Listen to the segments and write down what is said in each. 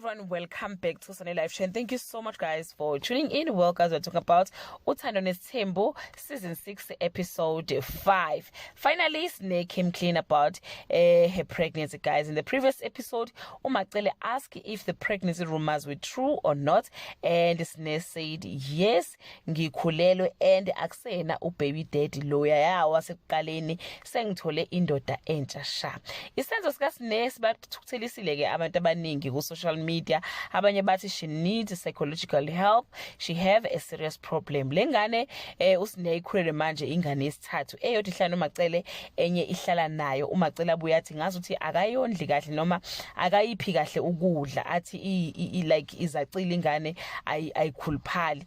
Everyone, welcome back to Sunday Live Show and thank you so much, guys, for tuning in. Well guys, we're talking about Uthando Nesthembu season 6 episode 5. Finally, Sne came clean about her pregnancy, guys. In the previous episode, uMaCele asked if the pregnancy rumors were true or not, and Sne said yes, ngikhulelwe and akusena ubaby daddy loya ya wasekuqaleni, sengithole indoda entsha sha. Isenzo sika Sne sibathukuthelisile ke abantu abaningi ku social media. Abanye bathi she needs psychological help, she have a serious problem. Lengane uSne ikhulele manje ingane yesithathu, eyodwa ihlala noMaCele, enye ihlala nayo. UMaCele abuya athi ngazi ukuthi akayondli kahle noma akayiphi kahle ukudla, athi like izacile ingane, ayikhuluphali.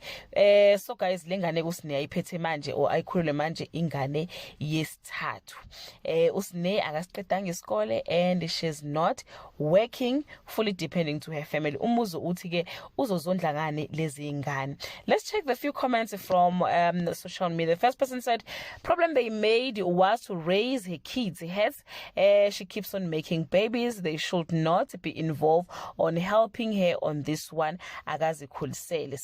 So guys, lengane kuSne ayiphethe manje or ayikhulele manje ingane yesithathu. USne akasiqedanga isikole and she's not working, fully depending to her family. Umuzo uthi ke uzozondla ngani lezi ingane? Let's check the few comments from social media. The first person said, "Problem they made was to raise her kids. Hence she keeps on making babies. They should not be involved on helping her on this one. Akazikhulisele.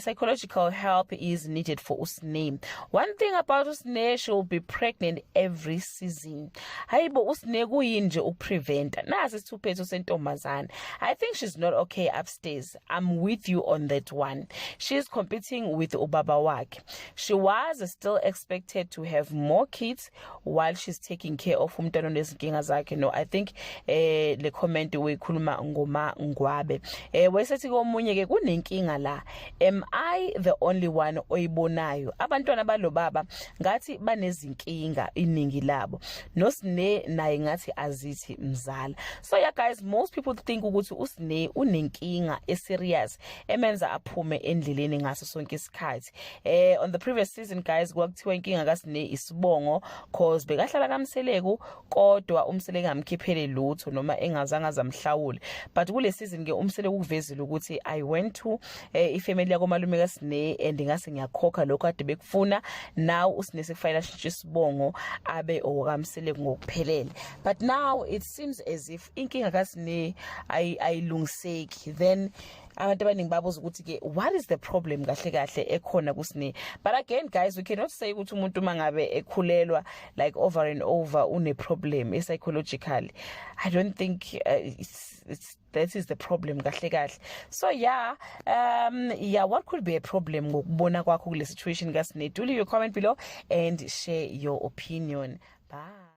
Psychological help is needed for uSne. One thing about uSne, she will be pregnant every season." Hayibo, uSne kuyini nje ukupreventa? Nasi isithuphethu sentombazana. "I think she's not okay upstairs. I'm with you on that one. She's competing with ubaba wakhe. She was still expected to have more kids while she's taking care of umntwana onezinkinga zakhe." No, I think le comment uyikhuluma ngoma ngwabe. Wayesethi komunye ke, "Kunenkinga la. Am I the only one oyibonayo? Abantwana balobaba ngathi banezinkinga iningi labo. NoSne naye ngathi azithi mzala." So yeah guys, most people think ukuthi uSne unenkinga eserious emenza aphume endleleni ngaso sonke isikhathi. On the previous season guys, kwakuthiwa inkinga kaSne isibongo, cause bekahlala kaMseleku kodwa uMseleku ngamkhiphele lutho noma engazange azamhlawule. But kule season ke uMseleku ukuvezile ukuthi I went to ifamily yakomalume kaSne and ngase ngiyakhokha lokho kade bekufuna. Now uSne sekufanele ashintshe isibongo abe owakamseleku ngokuphelele. But now it seems as if inkinga kaSne ayilungiseki. Then abantu abaningi babuza ukuthi ke what is the problem kahle kahle ekhona kuSne? But again guys, we cannot say ukuthi umuntu mangabe ekhulelwa like over and over une problem e psychologically. I don't think it's that is the problem kahle kahle. So yeah, what could be a problem ngokubona kwakho kule situation kaSne? Do leave your comment below and share your opinion. Bye.